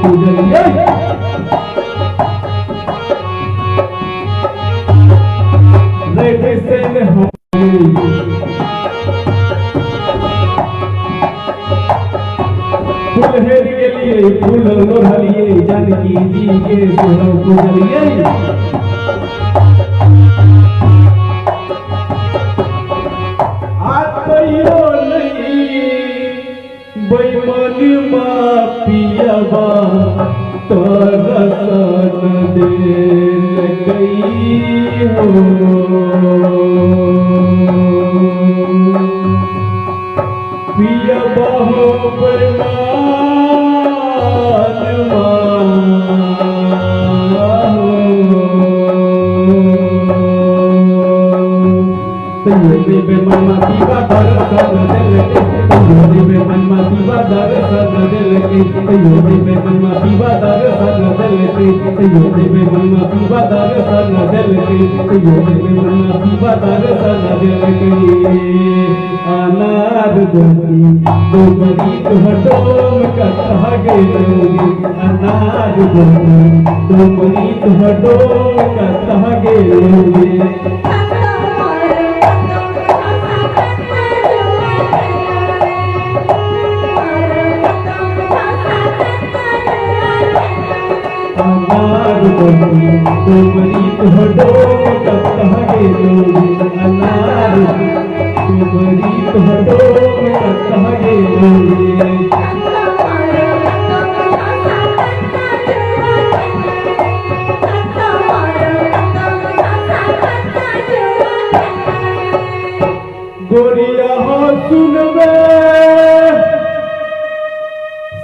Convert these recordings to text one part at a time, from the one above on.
पूजलिए। फुलहेर के लिए फूल लोढ़लिए जानकी जी के सोहर पूजलिए। आतयो नहीं बेईमानमा पियबा तरसन देलकै हो। पियबा हो बेईमानमा तैयो बेईमानमा पीबा दर्शन देलकै तैयो बेईमानमा पीबा दर्शन देलकै तैयो बेईमानमा पीबा दर्शन देलकै तैयो बेईमानमा पीबा दर्शन देलकै तैयो बेईमानमा पीबा दर्शन देलकै। अनार गोरी डोबरी तुहर डोम कतह गेलौगे अनार गोरी डोबरी तुहर डोम कतह गेलौगे। अनार गोरी डोबरी तुहर डोम कतह गेलौगे अनार डोबरी तुहर डोम कतह गेलौगे। गोरिया हो सुनबे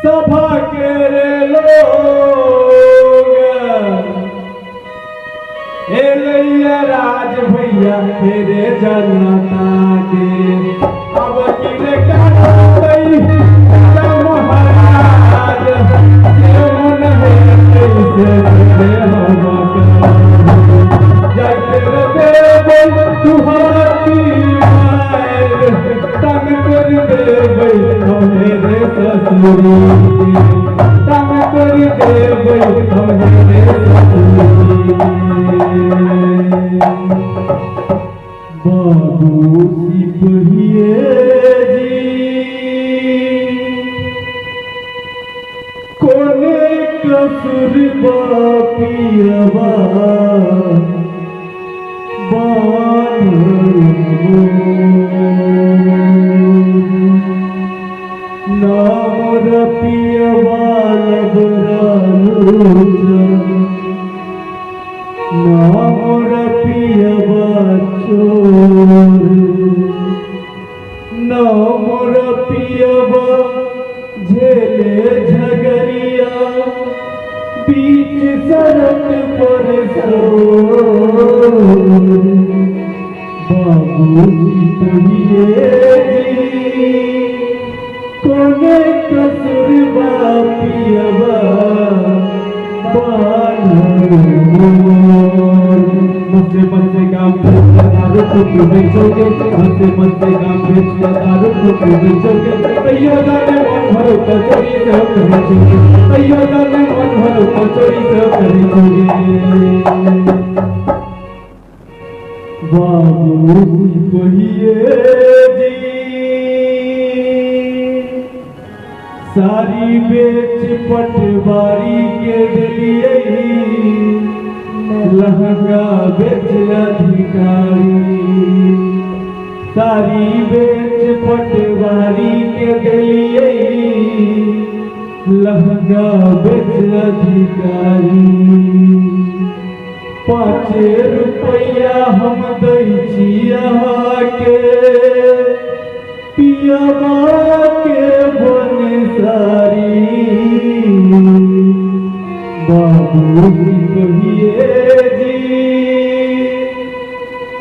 सभा के रे लोग एलैया राज भैया हेरे जनता के अब किले काटतै महाराज जे मन हेतै से से हम जाके देबै तुहारी मायर तंग कर देबै हमेरे ससुरी तंग कर देबै हमेरे ससुरी। बाबू सिपहिए जी कोने कसुर पियबा नाम रपियबा लबरालूचा नाम रपियबा चोर नाम रपियबा झेले झगरिया बीच सड़क पर सोर। बाबू सिपहिए जी कोने कसुर पियबा मस्ते मस्ते काम दारू को बेचोगे मस्ते मस्ते काम बेच दारू को बेचोगे तैयो जाने मन भरो कचौड़ी से हो बेचोगे तैयो जाने मन भरो कचौड़ी से हो बेचोगे। बाबू सिपहिए जी सारी बेच पटवारी के दिलिए लहंगा बेच अधिकारी सारी बेच पटवारी के दिलिए लहंगा बेच अधिकारी। 5 रुपया हम दै छी अहाँके पियबा के बनसारी बाबू सिपहिए जी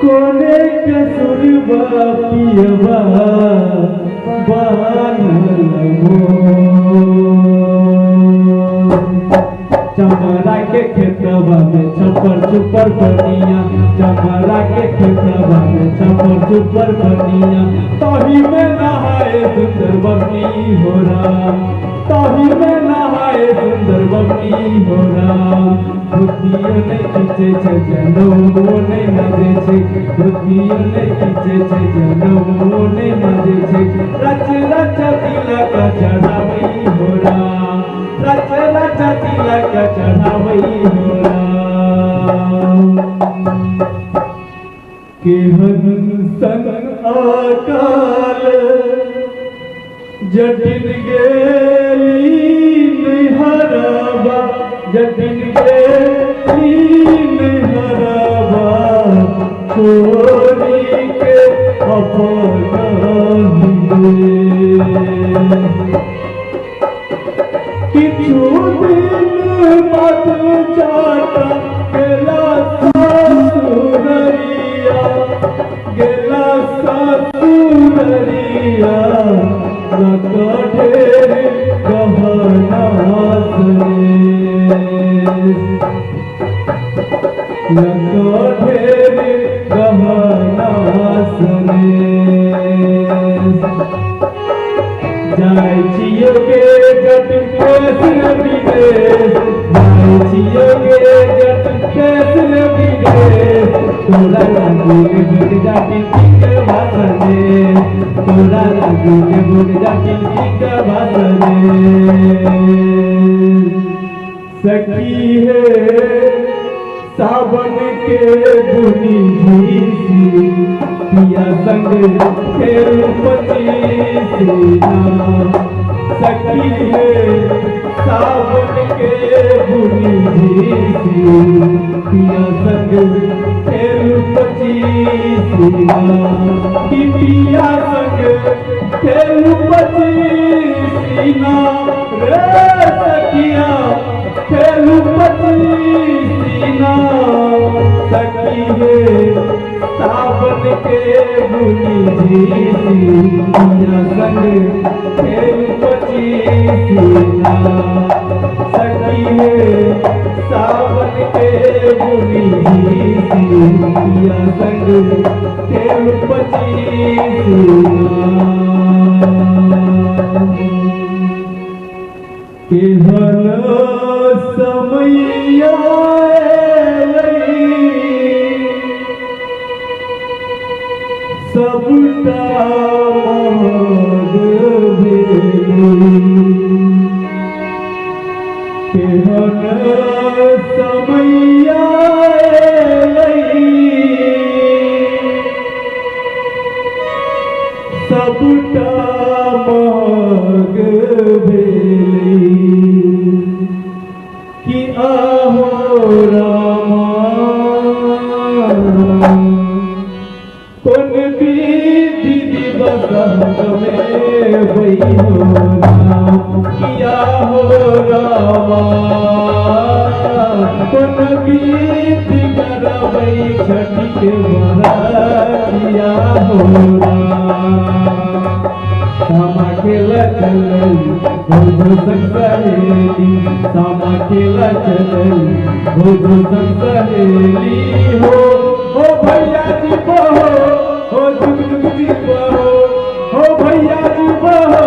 कोने कसुर पियबा बान्हल मोर। चमरा के खेतवा में छप्पर छुपर बनिया चमरा के खेतवा में छप्पर छुपर बनिया तही में नहाए सुंदर बनी हो राम तही में नहाए सुंदर चोली हो राम। धोतियो नहि खींचे छै जनउओ नहि मजे छै, धोतियो नहि खींचे छै जनउओ नहि मजे छै। रच रच तिलक चढ़ाबै हो राम, रच रच तिलक चढ़ाबै हो राम। केहन सन अकाल जटिन गेली नैहरबा, जटिन गेली नैहरबा, छोड़ी के अपना किछु दिन मत चाटा गेला ससुररिया, गेला ससुररिया, ढेर गहना ढेर गहना सनेश। जाइ छियो गे जट केस विदेश, जाइ छियो गे जट केस विदेश, तोरा लागू लेबो जाति ठीक भाषणे, तोरा लागू लेबो जाति ठीक भाषणे। सखी हे सावन के बुनी झीसी, पिया संग खेल पचीसी। सखी हे सावन के बुनी झीसी, पिया संग खेल पचीसी। कि पिया संग खेल पचीसी रे सखिया, खेल पचीसी। सखी हे सावन के बुनी झीसी, पिया संग खेल पचीसी। सखी हे सावन के बुनी झीसी, पिया संग खेल पचीसी। केहन समैया सबटा महग भेलै, केहन समैया सबटा महग भेलै। कि आहो रामा कोन विधि दिवस में हो राम, किया हो रामा कोन विधि करबै छठि के बरतिया हो राम। सामा खेला चलई भोजो संग सहेली, सामा खेला चलई भोजो संग सहेली हो। हो भैया जी बहो, हो जुग जुग जी बहो, हो भैया जी बहो,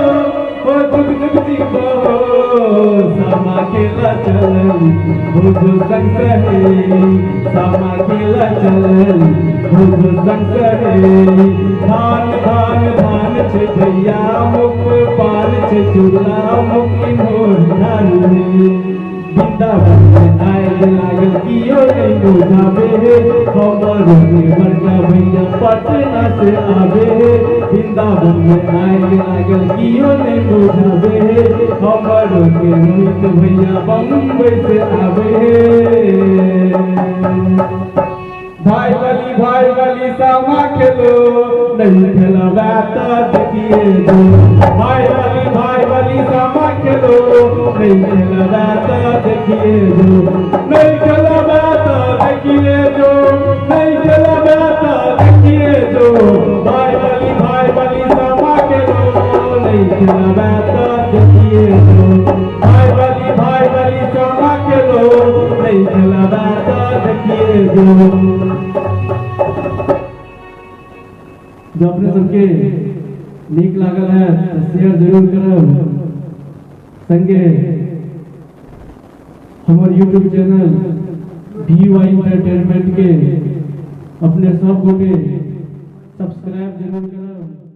हो जुग जुग जी बहो। सामा खेला चलई भोजो संग सहेली, सामा खेला चलई भोजो संग सहेली। धान धान धान छे भैया मुख पान छे चूल्हा मुख मोर धारू रे। वृंदावन में आए लागल कियो नहीं बुझावे हे, हमरो के बड़का भैया पटना से आवे हे। वृंदावन में आए लागल कियो नहीं बुझावे हे, हमरो के रोहित भैया बम्बई से आवे हे। भाई वाली सामा खेलो, नहीं खेलबा तो देखिए जो। भाई वाली सामा खेलो, नहीं खेलबा तो देखिए जो, नहीं खेलबा तो देखिए जो, नहीं खेलबा तो देखिए जो। भाई वाली सामा खेलो, नहीं खेलबा तो देखिए जो। भाई वाली सामा खेलो, नहीं खेलबा तो देखिए जो। जो अपने सबके नीक लागल है तो शेयर जरूर करब, संगे हमर YouTube channel V Y entertainment के अपने सब गोटे सब्सक्राइब जरूर करब।